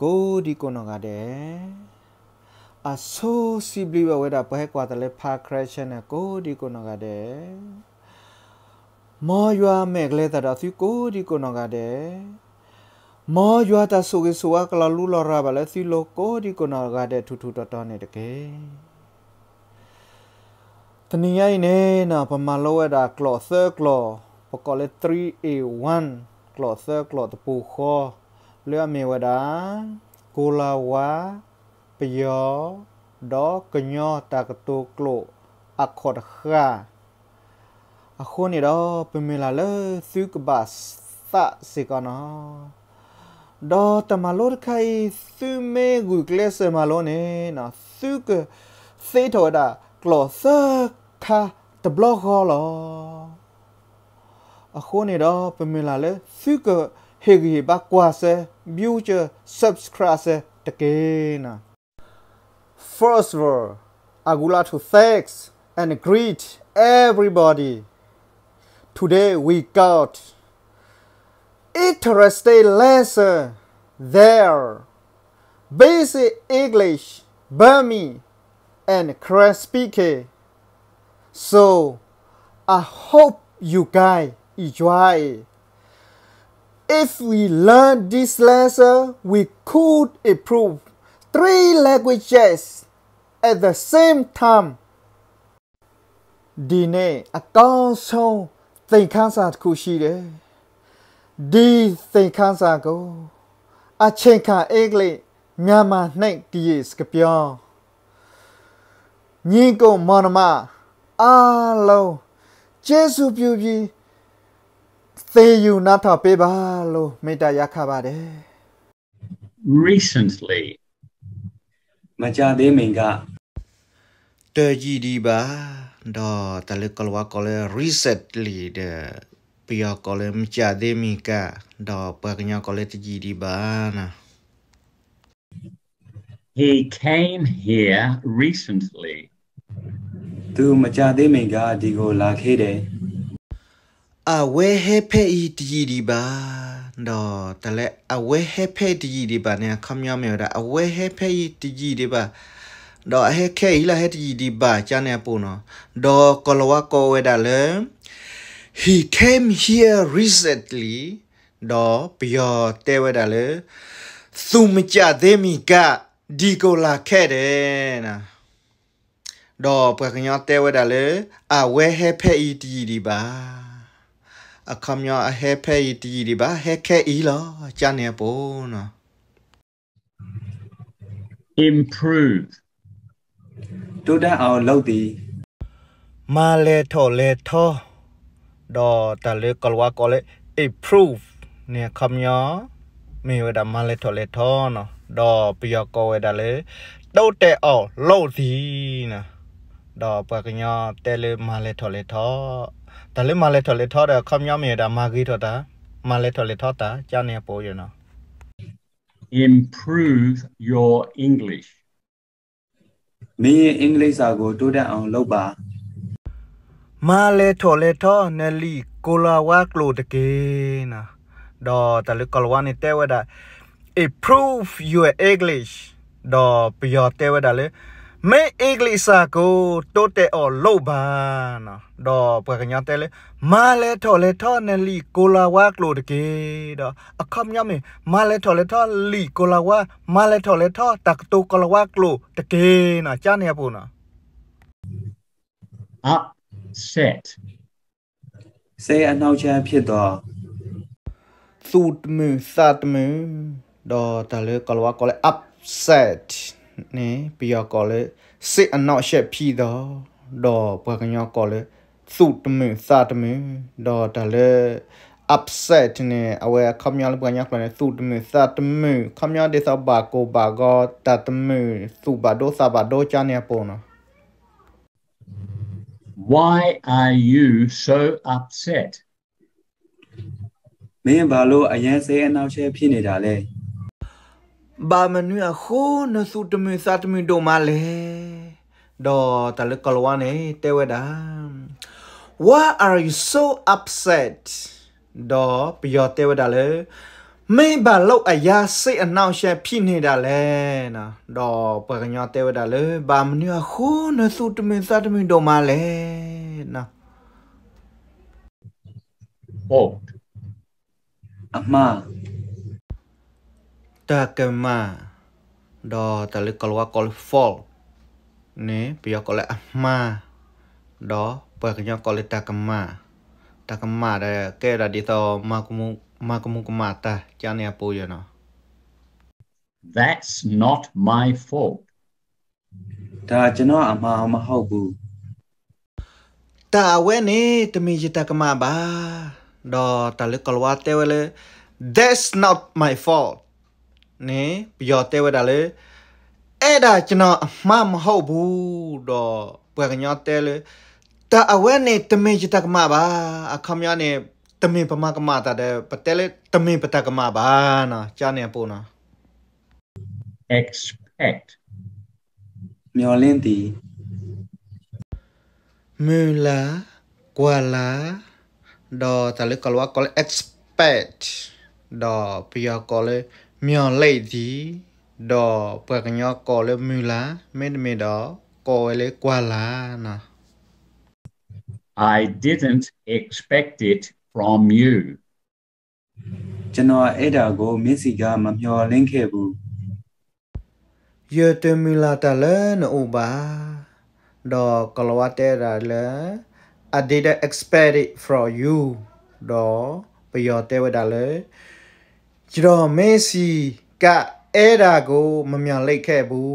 ကိးဒံကိးနီၢ်ဂၤဒဲး, အဆိစံးဘျုးဘၣ်ဝဲဒၣ်ပှၤဟဲကွၢ်တၢ်လၢ Parkcrest Channel ကိးဒံကိးနီၢ်ဂၤဒဲး, မ်ယွၤမဲာ်ကလဲၤသးဒီးသုကိးဒံကိးနီၢ်ဂၤဒဲး, မ်ယွၤတၢ်ဆိၣ်ဂ့ၤဆိၣ်ဝါကလီၤလူလီၤရၤဘၣ်လၢသုလိၤကိးဒံကိးနီၢ်ဂၤဒဲးထူးထူးတီၤတီၤန့ၣ်တက့ၢ်. တနံၤညါအံၤန့ၣ် ပမၤလိဝဲဒၣ်ကျိာ်သၢကျိာ်, ပကိးလၢ three A one ကျိာ်သၢကျိာ်တပူၤဃီ, လၢအမ့ၢ်ဝဲဒၣ် ကိၤလၤဝါ, ပယီၤ, ဒီးကညီတၢ်ကတိၤကျိာ်အခီၣ်တဃၣ်. အဃိန့ၣ်ဒီး ပမုၢ်လၢ်လၢသုကဘၣ်သးစ့ၢ်ကီးနီၤ. ဒီးတၢ်မၤလိတခါအံၤ သုမ့ၢ်ဂုာ်ကျဲးစၢးမၤလိန့ၣ် သုကသ့ထီၣ်ဝဲဒၣ်ကျိာ်သၢခါတဘျီဃီလီၤ. အဃိန့ၣ်ဒီး ပမုၢ်လၢ်လၢသုကဟ့ၣ်ဂံၢ်ဟ့ၣ်ဘါကွၢ်စဲ view စဲ subscribe စဲတက့ၢ်နီၤ. First of all, I would like to thanks and greet everybody. Today we got interesting lesson there. Basic English, Burmese, and Karen speaking. So, I hope you guys enjoy it. If we learn this lesson, we could improve three languages at the same time. ဒီနေ့အကောင်းဆုံးသင်ခန်းစာတစ်ခုရှိတယ်။ ဒီသင်ခန်းစာကို အချိန်အခါ အင်္ဂလိပ် မြန်မာနဲ့ ကရင်စကားပြော ညီအစ်ကိုမောင်နှမအားလုံး ကျေးဇူးပြုပြီး သင်ယူနားထောင်ပေးပါလို့ မေတ္တာရပ်ခံပါတယ်။ Recently. မကြာသေးမီက တယံာ်ဒံးဘၣ်, ဒီးတၢ်လၢကီၢ်လၤဝါကိးလၢ recently ဒီး ပယီၤကိးလၢ မကြာသေးမီက ဒီးပှၤကညီကိးလၢတယံာ်ဒံးဘၣ်နီၤ. He came here recently. သူမကြာသေးမီက ဒီကိုလာခဲ့တယ်. အဝဲဟဲဖဲအံၤတယံာ်ဒံးဘၣ်, ဒီးတၢ်လၢအဝဲဟဲဖဲအံၤတယံာ်ဒံးဘၣ်န့ၣ် အခီပညီမ့ၢ်ဝဲဒၣ် အဝဲဟဲဖဲအံၤတယံာ်ဒံးဘၣ်, ဒီးအဟဲခဲအံၤလၢဟဲတယံာ်ဒံးဘၣ် ကန့ၣ်အပူၤနီၤ, ဒီးကီၢ်လၤဝါကိးဝဲဒၣ်လၢ He came here recently, ဒီးပယီၤတဲဝဲဒၣ်လၢ သူမကြာသေးမီက ဒီကိုလာခဲ့တယ်နီၤ. ဒီးပှၤကညီတဲဝဲဒၣ်လၢ အဝဲဟဲဖဲအံၤတယံာ်ဒံးဘၣ်, အခီပညီအဟဲဖဲအံၤတယံာ်ဒံးဘၣ်, ဟဲခဲအံၤလီၤ ကန့ၣ်အပူၤနီၤ. Improve. တိုးတက်အောင်လုပ်သည်. မၤလဲၤထီၣ်လဲၤထီ, ဒီးတၢ်လၢကီၢ်လၤဝါကိးလၢ improve န့ၣ် အခီပညီ မ့ၢ်ဝဲဒၣ်မၤလဲၤထီၣ်လဲၤထီနီၤ, ဒီးပယီၤကိးဝဲဒၣ်လၢ တိုးတက်အောင်လုပ်သည်နီၤ, ဒီးပှၤကညီတဲလၢမၤလဲၤထီၣ်လဲၤထီ, တၢ်လၢမၤလဲၤထီၣ်လဲၤထီဒီး အခီပညီမ့ၢ်ဝဲဒၣ်မၤဂ့ၤထီၣ်တၢ်, မၤလဲၤထီၣ်လဲၤထီတၢ် ကန့ၣ်အပူၤနီၤ. Improve your English. မင်းရဲ့ အင်္ဂလိပ်စာကို တိုးတက်အောင်လုပ်ပါ. မၤလဲၤထီၣ်လဲၤထီနလံာ်ကိၤလၤဝါကျိာ်တက့ၢ်နီၤ, ဒီးတၢ်လၢကီၢ်လၤဝါန့ၣ်တဲဝဲဒၣ် improve your English, ဒီးပယီၤတဲဝဲဒၣ်လၢ မင်းအင်္ဂလိပ်စာကို တိုးတက်အောင်လုပ်ပါနီၤ, ဒီးပှၤကညီတဲလၢ မၤလဲၤထီၣ်လဲၤထီနလံာ်ကိၤလၤဝါကျိာ်တက့ၢ်, ဒီးအခီပညီမ့ၢ် မၤလဲၤထီၣ်လဲၤထီလံာ်ကိၤလၤဝါ, မၤလဲၤထီၣ်လဲၤထီတၢ်ကတိၤကီၢ်လၤဝါကျိာ်တက့ၢ်နီၤ, ကန့ၣ်အပူၤနီၤ. Upset. စိတ်အနှောင့်အယှက်ဖြစ်သော. သူၣ်တမုာ်သးတမုာ်, ဒီးတၢ်လၢကီၢ်လၤဝါကိးလၢ upset န့ၣ် ပယီၤကိးလၢ စိတ်အနှောင့်အယှက်ဖြစ်သော, ဒီးပှၤကညီကိးလၢ သူၣ်တမုာ်သးတမုာ်, ဒီးတၢ်လၢ upset န့ၣ် အဝဲအခီပညီလၢပှၤကညီကျိာ်န့ၣ် သူၣ်တမုာ်သးတမုာ်, အခီပညီဒ်သိးဘၣ်ကိၢ်ဘၣ်ဂီၤ တၢ်တမုာ် သူၣ်ဘၣ်ဒိသးဘၣ်ဒိ ကန့ၣ်အပူၤနီၤ. Why are you so upset? မင်းဘာလို့အရမ်းစိတ်အနှောင့်အယှက်ဖြစ်နေတာလဲ? ဘၣ်မနုၤအဃိ နသူၣ်တမုာ်သးတမုာ်ဒိၣ်မးလဲၣ်. ဒီးတၢ်လၢကီၢ်လၤဝါန့ၣ် တဲဝဲဒၣ် Why are you so upset? ဒီးပယီၤတဲဝဲဒၣ်လၢ မ့ၢ်ဘၣ်လိၣ်အယါစ့အနီၢ်ရှဲဖံးန့ၢ်ဒၣ်လဲၣ်နီၤ, ဒီးပှၤကညီတဲဝဲဒၣ်လၢ ဘၣ်မနုၤအဃိနသူၣ်တမုာ်သးတမုာ်ဒိၣ်မးလဲၣ်နီၤ. အမါ တၢ်ကမၣ်, ဒီးတၢ်လၢကိၤလၤဝါကိးလၢ fault န့ၣ် ပယီၤကိးလၢအမါ, ဒီးပှၤကညီကိးလၢတၢ်ကမၣ်, တၢ်ကမၣ်ဒီးကဲဒၣ်ဒ်သိး မၤကမူၤကမၣ်တၢ် ကန့ၣ်အပူၤယဲနီၤ. That's not my fault. ဒါကျွန်တော့်အမှားမဟုတ်ဘူး. တၢ်အဝဲန့ၣ် တမ့ၢ်ယတၢ်ကမၣ်ဘၣ်, ဒီးတၢ်လၢကိၤလၤဝါတဲဝဲလၢ That's not my fault န့ၣ် ပယီၤတဲဝဲဒၣ်လၢ အဲဒါကျွန်တော်အမှားမဟုတ်ဘူး, ဒီးပှၤကညီတဲလၢ တၢ်အဝဲန့ၣ် တမ့ၢ်ယတၢ်ကမၣ်ဘၣ်, အခီပညီန့ၣ် တမ့ၢ်ပမၤကမၣ်တၢ်ဒီး ပတဲလၢ တမ့ၢ်ပတၢ်ကမၣ်ဘၣ်နီၤ, ကန့ၣ်အပူၤနီၤ. Expect. မျှော်လင့်သည်. မုၢ်လၢ်, ကွၢ်လၢ်, ဒီးတၢ်လၢကိၤလၤဝါကိးလၢ expect, ဒီးပယီၤကိးလၢ မျှော်လင့်သည်, ဒီးပှၤကညီကိးလၢ မုၢ်လၢ်, မ့တမ့ၢ်ဒီး ကိးဝဲလၢ ကွၢ်လၢ်နီၤ. I didn't expect it from you. ကျွန်တော်အဲဒါကို မင်းဆီက မမျှော်လင့်ခဲ့ဘူး. ယတမုၢ်လၢ်တၢ်လၢနအိၣ်ဘၣ်, ဒီးကိၤလၤဝါတဲဒၣ်လၢ I didn't expect it from you, ဒီးပယီၤတဲဝဲဒၣ်လၢ ကျွန်တော် မင်းဆီက အဲဒါကို မမျှော်လင့်ခဲ့ဘူး,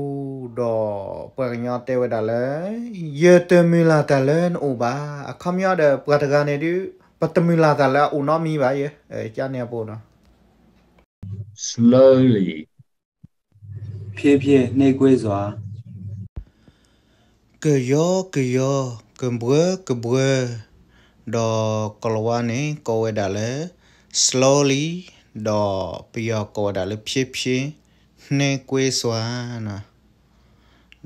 ဒီးပှၤကညီတဲဝဲဒၣ်လၢ ယတမုၢ်လၢ်တၢ်လၢနအိၣ်ဘၣ်, အခီပညီဒီး ပှၤတဂၤန့ၣ်ဒုး ပတမုၢ်လၢ်တၢ်လၢအအိၣ်နီတမံၤဘၣ်ယဲ, ကန့ၣ်အပူၤနီၤ. Slowly. ဖြည်းဖြည်းနှေးကွေးစွာ. ကယီကယီ, ကဘှၢကဘှၢ, ဒီးကိၤလၤဝါန့ၣ် ကိးဝဲဒၣ်လၢ slowly, ဒီးပယီၤကိးဝဲဒၣ်လၢ ဖြည်းဖြည်းနှေးကွေးစွာနီ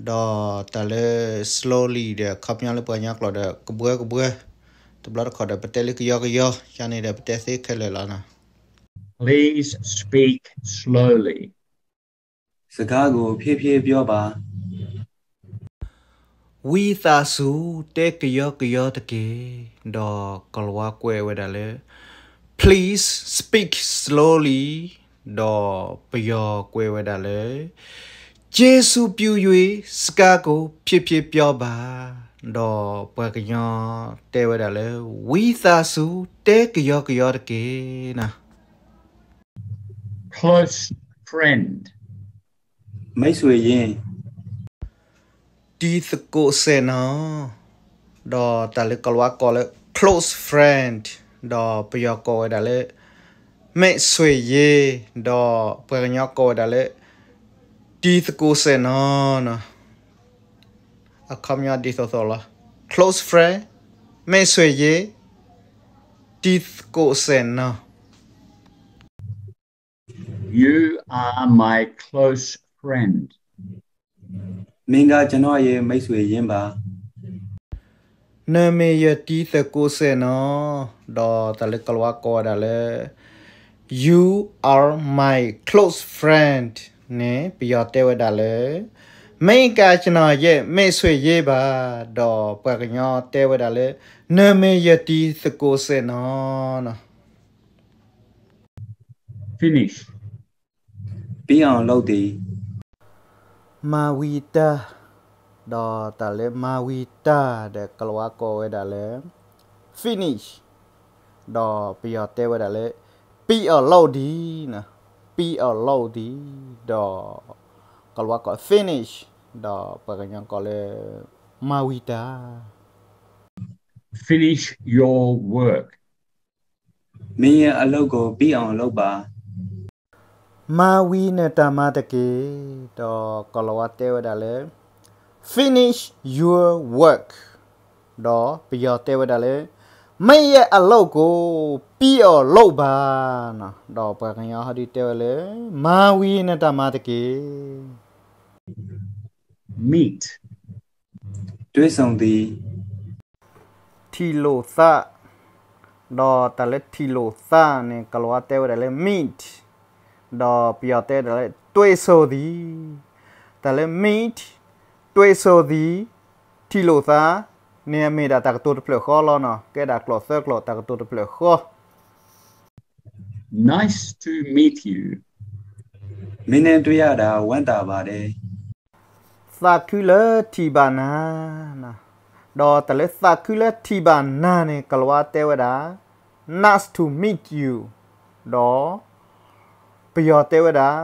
ၤ. ဒီးတၢ်လၢ slowly ဒီး အခီပညီလၢပှၤကညီကျိာ်ဒီး ကဘှၢကဘှၢ, တဘျီတခီၣ်ဒီး ပတဲလၢကယီကယီ, ကန့ၣ်ဒီး ပတဲသ့ခဲလၢာ်လီၤနီၤ. Please speak slowly. စကားကိုဖြည်းဖြည်းပြောပါ. ဝံသးစူၤ တဲကယီကယီတက့ၢ်, ဒီးကိၤလၤဝါကွဲးဝဲဒၣ်လၢ Please speak slowly, ဒီးပယီၤကွဲးဝဲဒၣ်လၢ ကျေးဇူးပြု၍ စကားကိုဖြည်းဖြည်းပြောပါ, ဒီးပှၤကညီတဲဝဲဒၣ်လၢ ဝံသးစူၤ တဲကယီကယီတက့ၢ်နီၤ. Close friend. မိတ်ဆွေရင်း. တံၤသကိးစဲးနီၤ, ဒီးတၢ်လၢကိၤလၤဝါကိးလၢ close friend, ဒီးပယီၤကိးဝဲဒၣ်လၢ မိတ်ဆွေရင်း, ဒီးပှၤကညီကိးဝဲဒၣ်လၢ တံၤသကိးစဲးနီၤနီၤ. အခီပညီဒ်သိးသိးလီၤ. Close friend, မိတ်ဆွေရင်း, တံၤသကိးစဲးနီၤ. You are my close friend. မင်းကကျွန်တော့်ရဲ့မိတ်ဆွေရင်းပါ. နမ့ၢ်ယတံၤသကိးစဲးနီၤ, ဒီးတၢ်လၢကိၤလၤဝါကိးဝဲဒၣ်လၢ You are my close friend န့ၣ် ပယီၤတဲဝဲဒၣ်လၢ မင်းကကျွန်တော့်ရဲ့မိတ်ဆွေရင်းပါ, ဒီးပှၤကညီတဲဝဲဒၣ်လၢ နမ့ၢ်ယတံၤသကိးစဲးနီၤနီၤ. Finish. ပြီးအောင်လုပ်သည်. မၤဝံၤတၢ်, ဒီးတၢ်လၢမၤဝံၤတၢ်ဒီး ကိၤလၤဝါကိးဝဲဒၣ်လၢ finish, ဒီးပယီၤတဲဝဲဒၣ်လၢ ပြီးအောင်လုပ်သည်နီၤ, ပြီးအောင်လုပ်သည်, ဒီးကိၤလၤဝါကိး finish, ဒီးပှၤကညီကိးလၢ မၤဝံၤတၢ်. Finish your work. မင်းရဲ့အလုပ်ကိုပြီးအောင်လုပ်ပါ. မၤဝံၤနတၢ်မၤတက့ၢ်, ဒီးကိၤလၤဝါတဲဝဲဒၣ်လၢ finish your work, ဒီးပယီၤတဲဝဲဒၣ်လၢ မင်းရဲ့အလုပ်ကိုပြီးအောင်လုပ်ပါနီၤ, ဒီးပှၤကညီဟီဒုးတဲဝဲလၢ မၤဝံၤနတၢ်မၤတက့ၢ်. Meet. တွေ့ဆုံသည်. ထံၣ်လိာ်သး, ဒီးတၢ်လၢထံၣ်လိာ်သးန့ၣ် ကိၤလၤဝါတဲဝဲဒၣ်လၢ meet, ဒီးပယီၤတဲဝဲဒၣ်လၢ တွေ့ဆုံသည်, တၢ်လၢ meet, တွေ့ဆုံသည်, ထံၣ်လိာ်သး, န့ၣ်အမ့ၢ်ဒၣ်တၢ်ကတိၤတဖျၢၣ်ဃီလီၤနီၤ, ကဲဒၣ်ကျိာ်သၢကျိာ်တၢ်ကတိၤတဖျၢၣ်ဃီ Nice to meet you. မင်းနဲ့တွေ့ရတာဝမ်းသာပါတယ်. သးခုလၢထံၣ်ဘၣ်နၤ, ဒီးတၢ်လၢသးခုလၢထံၣ်ဘၣ်နၤန့ၣ် ကိၤလၤဝါတဲဝဲဒၣ် nice to meet you, ဒီး ပယီၤတဲဝဲဒၣ်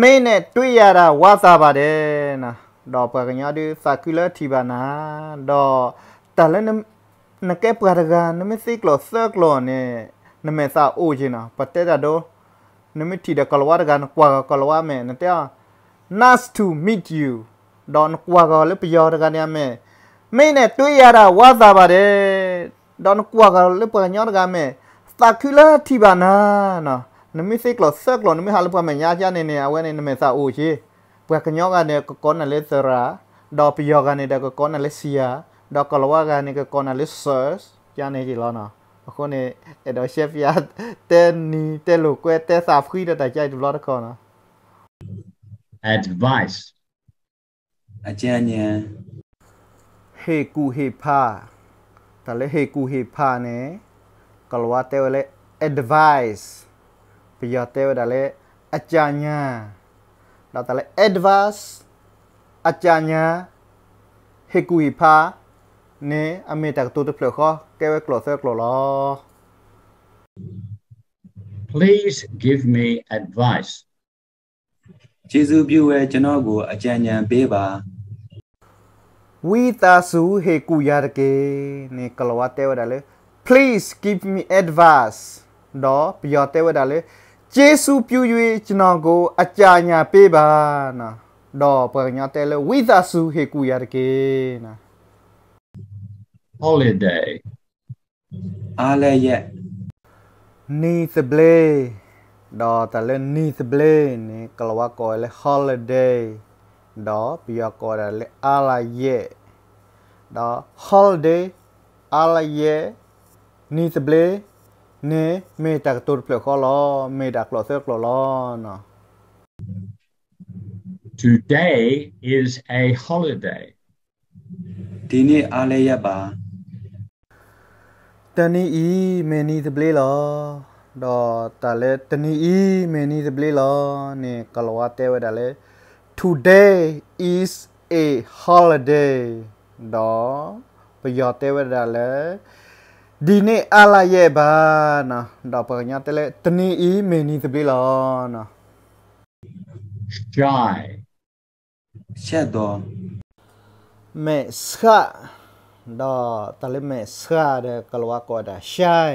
မင်းနဲ့တွေ့ရတာဝမ်းသာပါတယ်, ဒီးပှၤကညီဒုးသးခုလၢထံၣ်ဘၣ်နၤ, ဒီးတၢ်လၢ နကဲပှၤတဂၤ နမ့ၢ်သ့ကျိာ်သၢကျိာ်န့ၣ် နမဲာ်သၣ်အိၣ်က့ၤနီၤ, ပတဲတၢ်ဒိ, နမ့ၢ်ထံၣ်ဒီးကိၤလၤဝါတဂၤ နကွၢ်ဂီၤကိၤလၤဝါမဲာ် နတဲအီၤ nice to meet you, ဒီးနကွၢ်ဂီၤလၢပယီၤတဂၤန့ၣ်အမဲာ် မင်းနဲ့တွေ့ရတာဝမ်းသာပါတယ်, ဒီးနကွၢ်ဂီၤလၢပှၤကညီတဂၤမဲာ် သးခုလၢထံၣ်ဘၣ်နၤ, နမ့ၢ်သ့ကျိာ်သၢကျိာ် နမ့ၢ်ဟးလၢပှၤမဲာ်ညါကါန့ၣ်န့ၣ် အဝဲန့ၣ်နမဲာ်သၣ်အိၣ်က့ၤ, ပှၤကညီဂၤန့ၣ် ကကိးနၤလၢသရၣ်, ဒီးပယီၤဂၤန့ၣ်ဒီးကကိးနၤလၢဆံယၤ, ဒီးကိၤလၤဝါဂၤန့ၣ် ကကိးနၤလၢ sir ကါန့ၣ်က့ၤလီၤနီၤ, အဃိန့ၣ် အဲၣ်ဒိးရှဲပျါ တဲနံၤတဲလိာ်ကွဲ တဲသးဖှံဒီးတၢ်ကါအံၤတဘျီတခီနီၤ Advice အကြံဉာဏ်, ဟ့ၣ်ကူၣ်ဟ့ၣ်ဖး, တၢ်လၢဟ့ၣ်ကူၣ်ဟ့ၣ်ဖးန့ၣ် ကိၤလၤဝါတဲဝဲလၢ advice, ပယီၤတဲဝဲဒၣ်လၢ အကြံဉာဏ်, ဒီးတၢ်လၢ advice, အကြံဉာဏ်, ဟ့ၣ်ကူၣ်ဟ့ၣ်ဖးန့ၣ် အမ့ၢ်တၢ်ကတိၤတဖျၢၣ်ဃီ ကဲဝဲကျိာ်သၢကျိာ်လီၤ Please give me advice. ကျေးဇူးပြုဝဲကျွန်တော်ကိုအကြံဉာဏ်ပေးပါ. ဝံသးစူၤဟ့ၣ်ကူၣ်ယၤတက့ၢ်န့ၣ် ကိၤလၤဝါတဲဝဲဒၣ်လၢ please give me advice, ဒီးပယီၤတဲဝဲဒၣ်လၢ ကျေးဇူးပြု၍ ကျွန်တော်ကိုအကြံဉာဏ်ပေးပါ, ဒီးပှၤကညီတဲလၢ ဝံသးစူၤဟ့ၣ်ကူၣ်ယၤတက့ၢ် Holiday အားလပ်ရက်, နံၤသဘျ့, ဒီးတၢ်လၢနံၤသဘျ့န့ၣ် ကိၤလၤဝါကိးဝဲလၢ holiday, ဒီးပယီၤကိးဝဲဒၣ်လၢ အားလပ်ရက်, ဒီး holiday, အားလပ်ရက်, နံၤသဘျ့န့ၣ် မ့ၢ်တၢ်ကတိၤတဖျၢၣ်ဃီလီၤ, မ့ၢ်တၢ်ကျိာ်သၢကျိာ်လီၤ Today is a holiday. ဒီနေ့အားလပ်ရက်ပါ. တနံၤအံၤမ့ၢ်နံၤသဘျ့လီၤ. ဒီးတၢ်လၢတနံၤအံၤမ့ၢ်နံၤသဘျ့လီၤန့ၣ် ကိၤလၤဝါတဲဝဲဒၣ်လၢ Today is a holiday, ဒီးပယီၤတဲဝဲဒၣ်လၢ ဒီနေ့အားလပ်ရက်ပါ, ဒီးပှၤကညီတဲလၢ တနံၤအံၤမ့ၢ်နံၤသဘျ့လီၤ. Shy, ရှက်သော်, မဲာ်ဆှး, ဒီးတၢ်လၢမဲာ်ဆှးဒီး ကိၤလၤဝါကိးဝဲဒၣ် shy,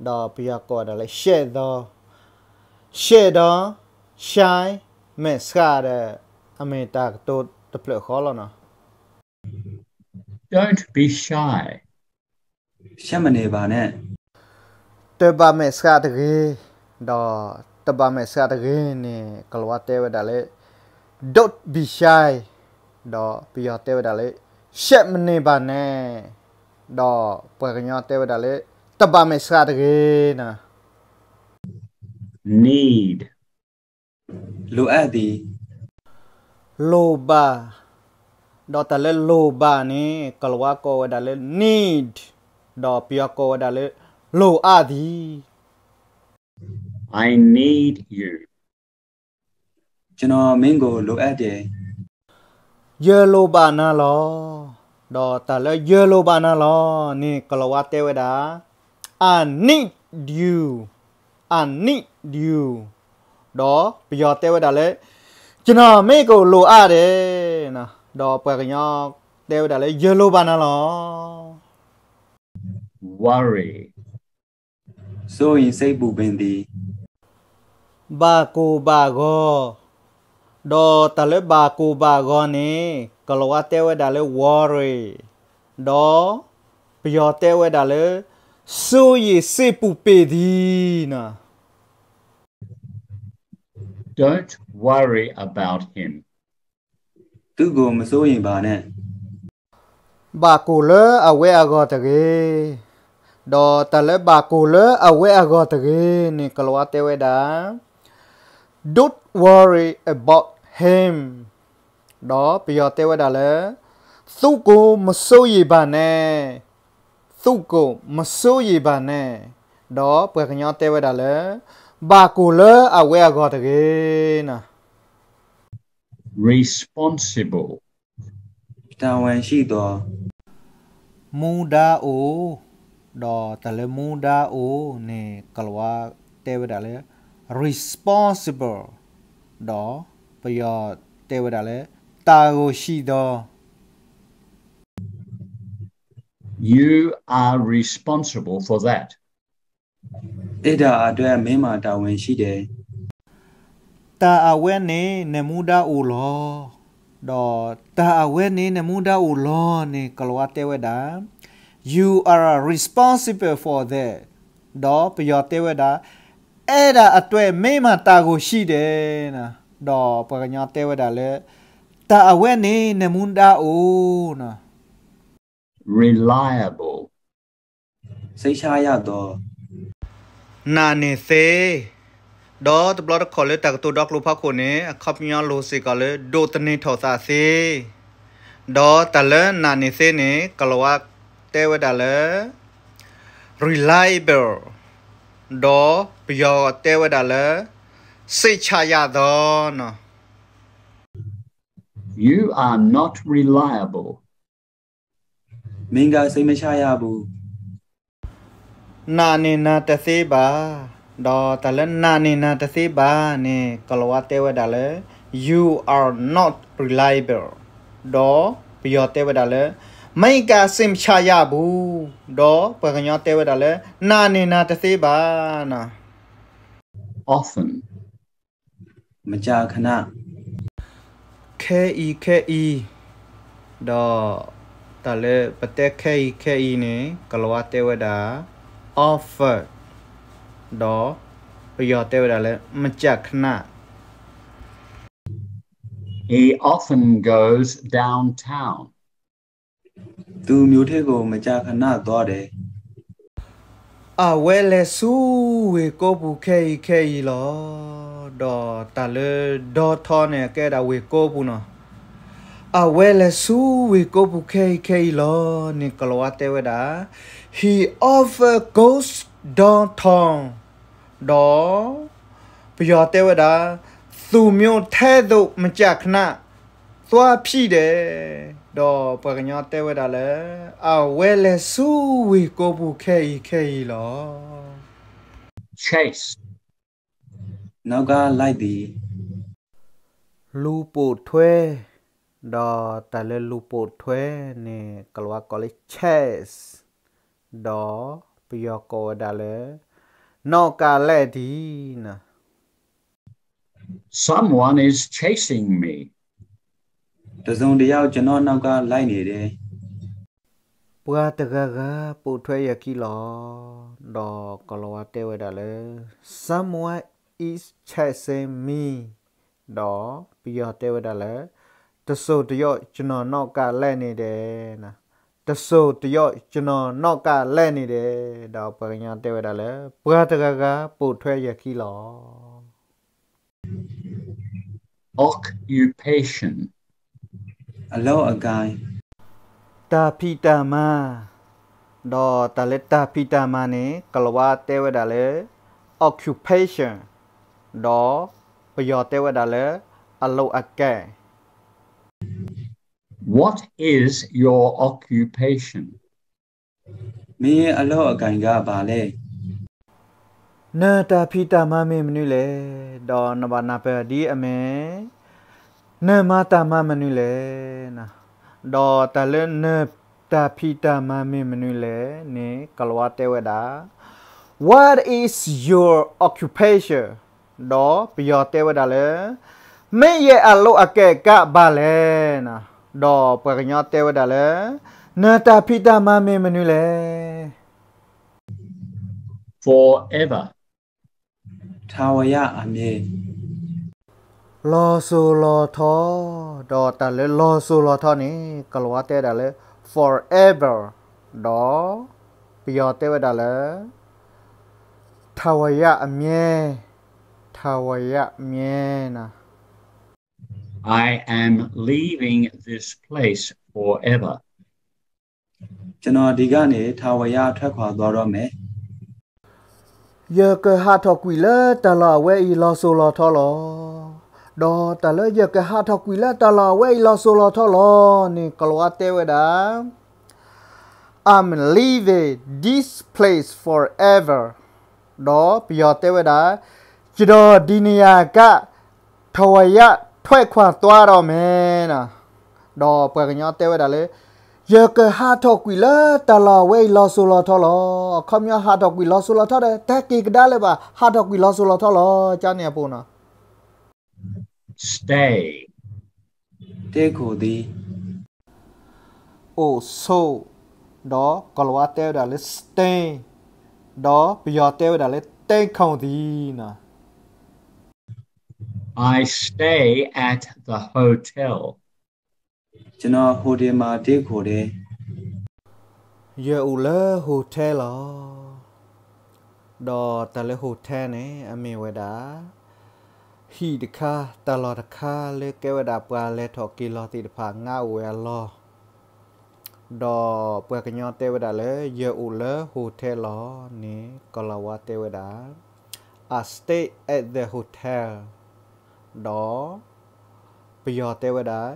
ဒီးပယီၤကိးဝဲဒၣ်လၢ ရှက်သော်, ရှက်သော်, shy, မဲာ်ဆှးဒီး အမ့ၢ်တၢ်ကတိၤတဖျၢၣ်ဃီလီၤနီၤ. Don't be shy. ရှက်မနေပါနဲ့. တဘၣ်မဲာ်ဆှးတဂ့ၤ, ဒီးတဘၣ်မဲာ်ဆှးတဂ့ၤန့ၣ် ကိၤလၤဝါတဲဝဲဒၣ်လၢ don't be shy, ဒီးပယီၤတဲဝဲဒၣ်လၢ ရှက်မနေပါနဲ့, ဒီးပှၤကညီတဲဝဲဒၣ်လၢ တဘၣ်မဲာ်ဆှးတဂ့ၤနီၤ. Need, လိုအပ်သည်. လိၣ်ဘၣ်, ဒီးတၢ်လၢလိၣ်ဘၣ်န့ၣ် ကိၤလၤဝါကိးဝဲဒၣ်လၢ need, ဒီးပယီၤကိးဝဲဒၣ်လၢ လိၣ်အပ်သည်. I need you. ကျွန်တော်မင်းကိုလိုအပ်တယ်. ယလိၣ်ဘၣ်နၤလီၤ. ဒီးတၢ်လၢယလိၣ်ဘၣ်နၤလီၤန့ၣ် ကိၤလၤဝါတဲဝဲဒၣ် I need you, I need you, ဒီးပယီၤတဲဝဲဒၣ်လၢ ကျွန်တော်မင်းကိုလိုအပ်တယ်, ဒီးပှၤကညီတဲဝဲဒၣ်လၢ ယလိၣ်ဘၣ်နၤလီၤ. Worry, စိုးရိမ်စိတ်ပူပင်သည်. ဘၣ်ကိၢ်ဘၣ်ဂီၤ, ဒီးတၢ်လၢဘၣ်ကိၢ်ဘၣ်ဂီၤန့ၣ် ကိၤလၤဝါတဲဝဲဒၣ်လၢ worry, ဒီးပယီၤတဲဝဲဒၣ်လၢ စိုးရိမ်စိတ်ပူပင်သည်နီၤ. Don't worry about him. သူ့ကိုမစိုးရိမ်ပါနဲ့. ဘၣ်ကိၢ်လၢအဝဲအဂီၢ်တဂ့ၤ, ဒီးတၢ်လၢဘၣ်ကိၢ်လၢအဝဲအဂီၢ်တဂ့ၤန့ၣ် ကိၤလၤဝါတဲဝဲဒၣ်, Don't worry about him. ဒီးပယီၤတဲဝဲဒၣ်လၢ သူ့ကိုမစိုးရိမ်ပါနဲ့, သူ့ကိုမစိုးရိမ်ပါနဲ့. ဒီးပှၤကညီတဲဝဲဒၣ်လၢ ဘၣ်ကိၢ်လၢအဝဲအဂီၢ်တဂ့ၤန့ၣ် responsible တာဝန်ရှိသော မူဒါအိၣ်, ဒီးတၢ်လၢမူဒါအိၣ်န့ၣ် ကိၤလၤဝါတဲဝဲဒၣ်လၢ responsible, ဒီးပယီၤတဲဝဲဒၣ်လၢ တာဝန်ရှိသော You are responsible for that. အဲဒါအတွက်မင်းမှာတာဝန်ရှိတယ်. တၢ်အဝဲန့ၣ်နမူဒါအိၣ်လီၤ. ဒီးတၢ်အဝဲန့ၣ်နမူဒါအိၣ်လီၤန့ၣ် ကိၤလၤဝါတဲဝဲဒၣ် You are responsible for that. ဒီးပယီၤတဲဝဲဒၣ် အဲဒါအတွက်မင်းမှာတာဝန်ရှိတယ်န့ၣ်. ဒီးပှၤကညီတဲဝဲဒၣ်လၢ တၢ်အဝဲန့ၣ်နမူဒါအိၣ်န့ၣ် reliable စိတ်ချရသော နာ်နေသေး, ဒီးတဘျီတခီၣ်လၢတၢ်ကတိၤဒီကျိၤဖီခိၣ်န့ၣ် အခီပညီလိၤစ့ၢ်ကီးလၢ ဒိးသန့ၤထီၣ်သးသ့, ဒီးတၢ်လၢနာ်နေသေးန့ၣ် ကိၤလၤဝါတဲဝဲဒၣ်လၢ reliable, ဒီးပယီၤတဲဝဲဒၣ်လၢ စိတ်ချရသောန့ၣ် You are not reliable. မင်းကစိတ်မချရဘူး. နာ်န့ၢ်နၤတသ့ဘၣ်, ဒီးတၢ်လၢနာ်န့ၢ်နၤတသ့ဘၣ်န့ၣ် ကိၤလၤဝါတဲဝဲဒၣ်လၢ You are not reliable. ဒီးပယီၤတဲဝဲဒၣ်လၢ မင်းကစိတ်မချရဘူး, ဒီးပှၤကညီတဲဝဲဒၣ်လၢ နာ်န့ၢ်နၤတသ့ဘၣ်န့ၣ် often မကြာခဏ ခဲအံၤခဲအံၤ, ဒီးတၢ်လၢပတဲခဲအံၤခဲအံၤန့ၣ် ကိၤလၤဝါတဲဝဲဒၣ် often, ဒီးပယီၤတဲဝဲဒၣ်လၢ မကြာခဏ He often goes downtown. သူမြို့ထဲကိုမကြာခဏသွားတယ်. အဝဲလဲၤဆူဝ့ၢ်ကိပူၤခဲအံၤခဲအံၤလီၤ. ဒီးတၢ်လၢ downtown န့ၣ် ကဲဒၣ်ဝ့ၢ်ကိပူၤန့ၣ်, အဝဲလဲၤဆူဝ့ၢ်ကိပူၤခဲအံၤခဲအံၤလီၤန့ၣ် ကိၤလၤဝါတဲဝဲဒၣ် He often goes downtown. ဒီးပယီၤတဲဝဲဒၣ် သူ့မြို့ထဲသို့မကြာခဏသွားဖြစ်တယ်. ဒီးပှၤကညီတဲဝဲဒၣ်လၢ အဝဲလဲၤဆူဝ့ၢ်ကိပူၤခဲအံၤခဲအံၤလီၤ. Chase နောက်ကလိုက်သည်. လူၤပိာ်ထွဲ, ဒီးတၢ်လၢလူၤပိာ်ထွဲန့ၣ် ကိၤလၤဝါကိးလၢ chase, ဒီးပယီၤကိးဝဲဒၣ်လၢ နီၣ်ကးလဲၣ်ဒံးန့ၣ် Someone is chasing me. တစ်စုံတစ်ယောက်ကျွန်တော်နောက်ကလိုက်နေတယ်. ပှၤတဂၤဂၤပိာ်ထွဲယခံလီၤ. ဒီးကိၤလၤဝါတဲဝဲဒၣ်လၢ Someone is chasing me. ဒီးပယီၤတဲဝဲဒၣ်လၢ တစ်စုံတစ်ယောက်ကျွန်တော်နောက်ကလိုက်နေတယ်န့ၣ်, တစ်စုံတစ်ယောက်ကျွန်တော်နောက်ကလိုက်နေတယ်. ဒီးပှၤကညီတဲဝဲဒၣ်လၢ ပှၤတဂၤဂၤပိာ်ထွဲယခံလီၤ. Occupation အလုပ်အကိုင် တၢ်ဖံးတၢ်မၤ, ဒီးတၢ်လၢတၢ်ဖံးတၢ်မၤန့ၣ် ကိၤလၤဝါတဲဝဲဒၣ်လၢ occupation, ဒီးပယီၤတဲဝဲဒၣ်လၢ အလုပ်အကိုင် What is your occupation? မင်းအလုပ်အကိုင်ကဘာလဲ? နတၢ်ဖံးတၢ်မၤမ့ၢ်မနုၤလဲၣ်. ဒီးနဘၣ်နၢ်ပၢၢ်ဒ်အမ့ၢ် နမၤတၢ်မၤမနုၤလဲၣ်. ဒီးတၢ်လၢနတၢ်ဖံးတၢ်မၤမ့ၢ်မနုၤလဲၣ်န့ၣ် ကိၤလၤဝါတဲဝဲဒၣ် What is your occupation? ဒီးပယီၤတဲဝဲဒၣ်လၢ မင်းရဲ့အလုပ်အကိုင်ကဘာလဲန့ၣ်, ဒီးပှၤကညီတဲဝဲဒၣ်လၢ နတၢ်ဖံးတၢ်မၤမ့ၢ်မနုၤလဲၣ်. Forever ထာဝရအမြဲ လီၤစိၤလီၤထီ, ဒီးတၢ်လၢလီၤစိၤလီၤထီန့ၣ် ကိၤလၤဝါတဲဝဲဒၣ်လၢ forever, ဒီးပယီၤတဲဝဲဒၣ်လၢ ထာဝရအမြဲ, ထာဝရအမြဲ ထၣ်ဝဲယါမ့ၢ်နၤ I am leaving this place forever. ကျွန်တော်ဒီကနေ ထာဝရ ထွက်ခွာသွားတော့မယ်. ယကဟးထီၣ်ကွံာ်လၢတၢ်လီၢ်အဝဲအံၤလီၤစိၤလီၤထီလီၤ. ဒီးတၢ်လၢယကဟးထီၣ်ကွံာ်လၢတၢ်လီၢ်အဝဲအံၤလီၤစိၤလီၤထီလီၤန့ၣ် ကိၤလၤဝါတဲဝဲဒၣ် I'm leaving this place forever. ဒီးပယီၤတဲဝဲဒၣ် ကျွန်တော်ဒီနေရာက ထၣ်ဝဲယါ ထွက်ခွာသွားတော့မယ်နၤ. ဒီးပှၤကညီတဲဝဲဒၣ်လၢ ယကဟးထီၣ်ကွံာ်လၢတၢ်လီၢ်အဝဲအံၤလီၤစိၤလီၤထီလီၤ. အခီပညီဟးထီၣ်ကွံာ်လီၤစိၤလီၤထီဒီး တၢ်က့ၤကဒါလၢၤဘၣ် ဟးထီၣ်ကွံာ်လီၤစိၤလီၤထီလီၤ ကန့ၣ်အပူၤနၤ Stay. တ့ခိၣ်သံ. အိၣ်ဆိး, ဒီးကိၤလၤဝါတဲဝဲဒၣ်လၢ stay, ဒီးပယီၤတဲဝဲဒၣ်လၢ တ့ခိၣ်သံနၤ. I stay at the hotel. ကျွန်တော်ဟိုတယ်မှာတ့ခိၣ်တယ်. ယအိၣ်လၢ hotel လီၤ. ဒီးတၢ်လၢ hotel န့ၣ် အမ့ၢ်ဝဲဒၣ် ဟံၣ်တခါ တၢ်လီၢ်တခါလၢကဲဝဲဒၣ်ပှၤလဲၤထီၣ်က့ၤလီၤသ့ၣ်တဖၣ် ငါအိၣ်ဝဲအလီၢ်. ဒီးပှၤကညီတဲဝဲဒၣ်လၢ ယအိၣ်လၢ hotel လီၤန့ၣ် ကိၤလၤဝါတဲဝဲဒၣ် I stay at the hotel. ဒီးပယီၤတဲဝဲဒၣ်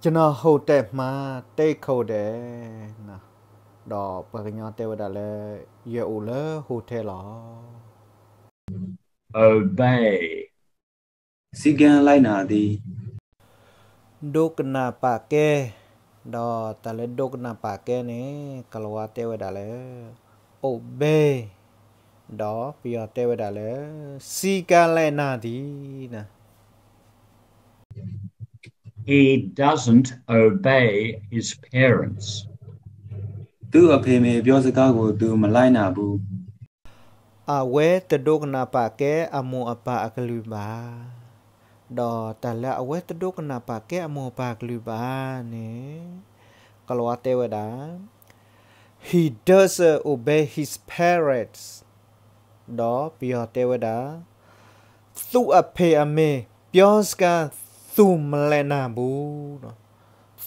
ကျွန်တော်ဟိုတယ်မှာတ့ခိၣ်တယ်. ဒီးပှၤကညီတဲဝဲဒၣ်လၢ ယအိၣ်လၢ hotel လီၤ. Obey. စည်းကမ်းလိုက်နာသည်. ဒိကနၣ်ပာ်ကဲ, ဒီးတၢ်လၢဒိကနၣ်ပာ်ကဲန့ၣ် ကိၤလၤဝါတဲဝဲဒၣ်လၢ obey, ဒီးပယီၤတဲဝဲဒၣ်လၢ စည်းကမ်းလိုက်နာသည်နၤ. He doesn't obey his parents. သူ့အဖေမေ့ပြောစကားကိုသူမလိုက်နာဘူး. အဝဲတဒိကနၣ်ပာ်ကဲအမိၢ်အပၢ်အကလုၢ်ဘၣ်. ဒီးတၢ်လၢအဝဲတဒိကနၣ်ပာ်ကဲအမိၢ်အပၢ်အကလုၢ်ဘၣ်န့ၣ် ကိၤလၤဝါတဲဝဲဒၣ် He doesn't obey his parents. ဒီးပယီၤတဲဝဲဒၣ် သူ့အဖေအမေပြောစကားသူမလိုက်နာဘူး.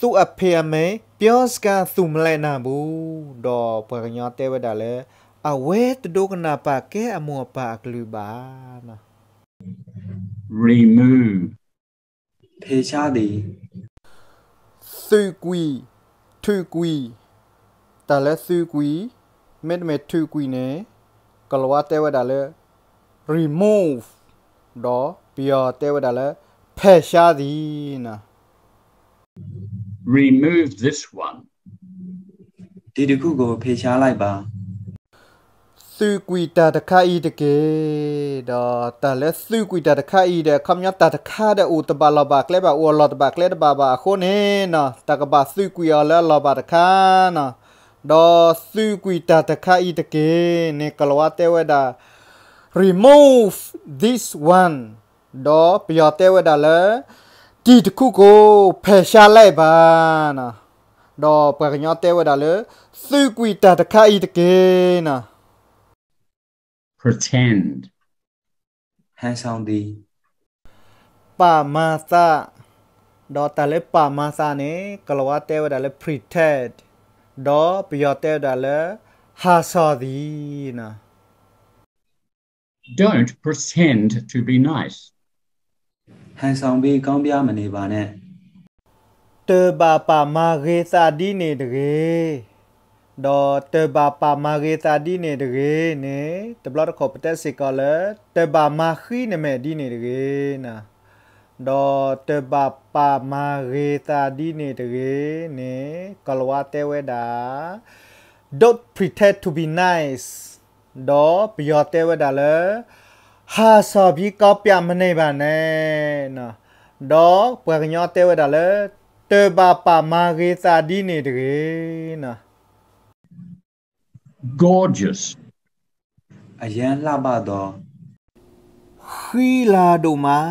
သူ့အဖေအမေပြောစကားသူမလိုက်နာဘူး. ဒီးပှၤကညီတဲဝဲဒၣ်လၢ အဝဲတဒိကနၣ်ပာ်ကဲအမိၢ်အပၢ်အကလုၢ်ဘၣ်. Remove. ဖယ်ရှားသည်. သုးကွံာ်, ထုးကွံာ်, တၢ်လၢသုးကွံာ်, မ့တမ့ၢ်ထုးကွံာ်န့ၣ် ကိၤလၤဝါတဲဝဲဒၣ်လၢ remove, ဒီးပယီၤတဲဝဲဒၣ်လၢ ဖယ်ရှားသည်နၤ. Remove this one. ဒီတစ်ခုကိုဖယ်ရှားလိုက်ပါ. သုးကွံာ်တၢ်တခါအံၤတက့ၢ်. ဒီးတၢ်လၢသုးကွံာ်တၢ်တခါအံၤဒီး အခီပညီတၢ်တခါဒီးအိၣ်တဘၣ်လီၢ်ဘၣ်ကျဲဘၣ် အိၣ်အလီၢ်တဘၣ်ကျဲတဘၣ်ဘၣ်အဃိန့ၣ်နၤ တၢ်ကဘၣ်သုးကွံာ်အီၤလၢအလီၢ်ဘၣ်တခါနၤ. ဒီးသုးကွံာ်တၢ်တခါအံၤတက့ၢ်န့ၣ် ကိၤလၤဝါတဲဝဲဒၣ် remove this one. ဒီးပယီၤတဲဝဲဒၣ်လၢ ဒီတစ်ခုကိုဖယ်ရှားလိုက်ပါနၤ. ဒီးပှၤကညီတဲဝဲဒၣ်လၢ သုးကွံာ်တၢ်တခါအံၤတက့ၢ်နၤ. Pretend. ဟန်ဆောင်သည်. ပာ်မၤသး, ဒီးတၢ်လၢပာ်မၤသးန့ၣ် ကိၤလၤဝါတဲဝဲဒၣ်လၢ pretend, ဒီးပယီၤတဲဝဲဒၣ်လၢ ဟန်ဆောင်သည်နၤ. Don't pretend to be nice. ဟန်ဆောင်ပြီးကောင်းပြမနေပါနဲ့. တဘၣ်ပာ်မၤဂ့ၤသးဒ်န့ၣ်တဂ့ၤ. ဒီးတဘၣ်ပာ်မၤဂ့ၤသးဒ်န့ၣ်တဂ့ၤန့ၣ် တဘျီတခီၣ်ပတဲစ့ၢ်ကီးလၢ တဘၣ်မၤဃံနမဲာ်ဒ်န့ၣ်တဂ့ၤနၤ. ဒီးတဘၣ်ပာ်မၤဂ့ၤသးဒ်န့ၣ်တဂ့ၤန့ၣ် ကိၤလၤဝါတဲဝဲဒၣ် Don't pretend to be nice. ဒီးပယီၤတဲဝဲဒၣ်လၢ ဟန်ဆောင်ပြီးကောင်းပြမနေပါနဲ့နၤ. ဒီးပှၤကညီတဲဝဲဒၣ်လၢ တဘၣ်ပာ်မၤဂ့ၤသးဒ်န့ၣ်တဂ့ၤနၤ. Gorgeous. အရမ်းလှပသော. ဃံလၤဒိၣ်မး,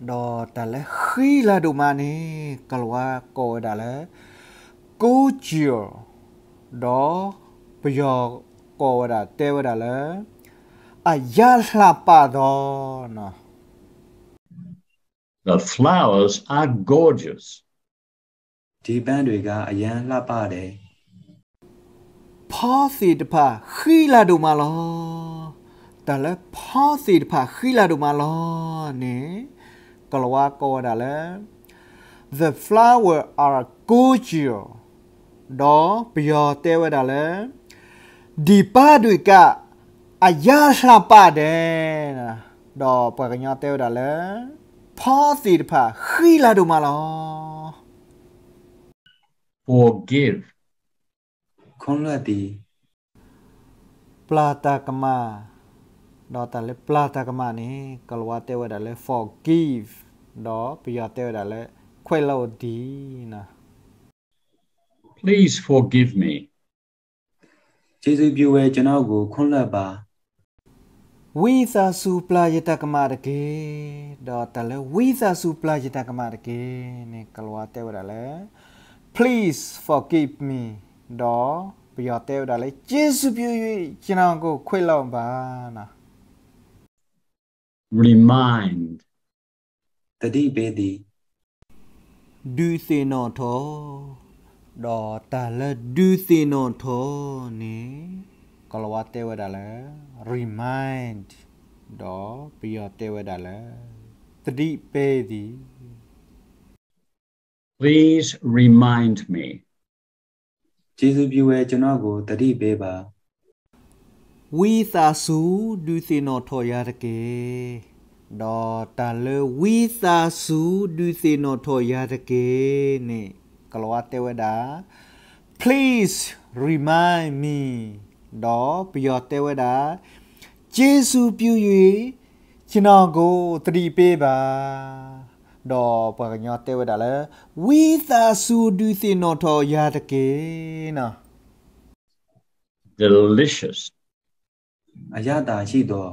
ဒီးတၢ်လၢဃံလၤဒိၣ်မးန့ၣ် ကိၤလၤဝါကိးဝဲဒၣ်လၢ gorgeous, ဒီးပယီၤကိးဝဲဒၣ် တဲဝဲဒၣ်လၢ အယၣ်လှပၢ်ဒီးနီၤ. The flowers are gorgeous. ဒံးဘါဒွံးကါအယၣ်လှပၢ်ဒဲး. ဖီသ့ၣ်တဖၣ်ဃံလၤဒိၣ်မးလီၤ. တၢ်လၢဖီသ့ၣ်တဖၣ်ဃံလၤဒိၣ်မးလီၤန့ၣ် ကလၤဝါကိးဝဲဒၣ်လၢ The flower are gorgeous ဒီးပယီၤတဲဝဲဒၣ်လၢ ဒံးဘါဒွံးကါ အယၣ်လှပၢ်ဒဲး, ဒီးပှၤကညီတဲဝဲဒၣ်လၢ ဖီသ့ၣ်တဖၣ်ဃံလၤဒိၣ်မးလီၤ. Forgive. ခိၣ်လၢၢ်သံ. ပျၢ်တၢ်ကမၣ်, ဒီးတၢ်လၢပျၢ်တၢ်ကမၣ်န့ၣ် ကလၤဝါတဲဝဲဒၣ်လၢ forgive ဒီးပယီၤတဲဝဲဒၣ်လၢ ခွဲးလီၤဒံးနီၤ. Please forgive me. ကျေးဇူးပြုဝဲ ကျွန်တော့်ကို ခွင့်လွှတ်ပါ. ဝံသးစူၤပျၢ်ယတၢ်ကမၣ်တက့ၢ်, ဒီးတၢ်လၢဝံသးစူၤပျၢ်ယတၢ်ကမၣ်တက့ၢ်န့ၣ် ကလၤဝါတဲဝဲဒၣ်လၢ Please forgive me ဒီးပယီၤတဲဝဲဒၣ်လၢ ကျေးဇူးပြု၍ ကျွန်တော့်ကို ခွင့်လွှတ်ပါနီၤ. Remind. သတိပေးသည်. ဒုးသ့ၣ်နီၣ်ထီၣ်, ဒီးတၢ်လၢဒုးသ့ၣ်နီၣ်ထီၣ်န့ၣ် ကလၤဝါတဲဝဲဒၣ်လၢ remind ဒီးပယီၤတဲဝဲဒၣ်လၢ သတိပေးသည်. Please remind me. ကျေးဇူးပြုဝဲ ကျွန်တော့်ကို သတိပေးပါ. ဝံသးစူၤဒုးသ့ၣ်နီၣ်ထီၣ်ယၤတက့ၢ်. ဒီးတၢ်လၢဝံသးစူၤဒုးသ့ၣ်နီၣ်ထီၣ်ယၤတက့ၢ်န့ၣ် ကလၤဝါတဲဝဲဒၣ် Please remind me ဒီးပယီၤတဲဝဲဒၣ် ကျေးဇူးပြု၍ ကျွန်တော့်ကို သတိပေးပါ ဒီးပှၤကညီတဲဝဲဒၣ်လၢ ဝံသးစူၤဒုးသ့ၣ်နီၣ်ထီၣ်ယၤတက့ၢ်နီၤ. Delicious. အရၤဝံၣ်, ဒီးတၢ်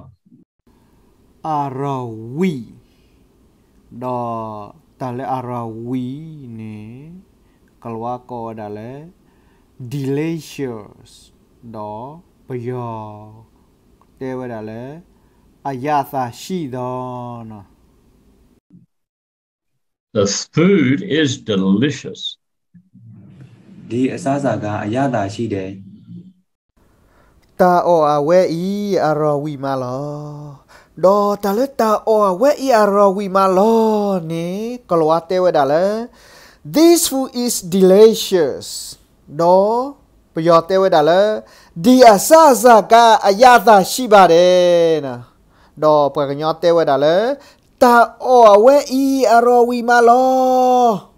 လၢအရၤဝံၣ်န့ၣ် ကလၤဝါကိးဝဲဒၣ်လၢ delicious ဒီးပယီၤတဲဝဲဒၣ်လၢ အရသာရှိသောနီၤ. The food is delicious. ဒီးအစားအစာက အရသာရှိတယ်. တၢ်အီၣ်အဝဲအံၤအရၤဝံၣ်မးလီၤ. ဒီးတၢ်လၢတၢ်အီၣ်အဝဲအံၤအရၤဝံၣ်မးလီၤန့ၣ် ကလၤဝါတဲဝဲဒၣ်လၢ This food is delicious ဒီးပယီၤတဲဝဲဒၣ်လၢ ဒီးအစားအစာက အရသာရှိပါတယ်နီၤ. ဒီးပှၤကညီတဲဝဲဒၣ်လၢ တၢ်အီၣ်အဝဲအံၤအရၤဝံၣ်မးလီၤ.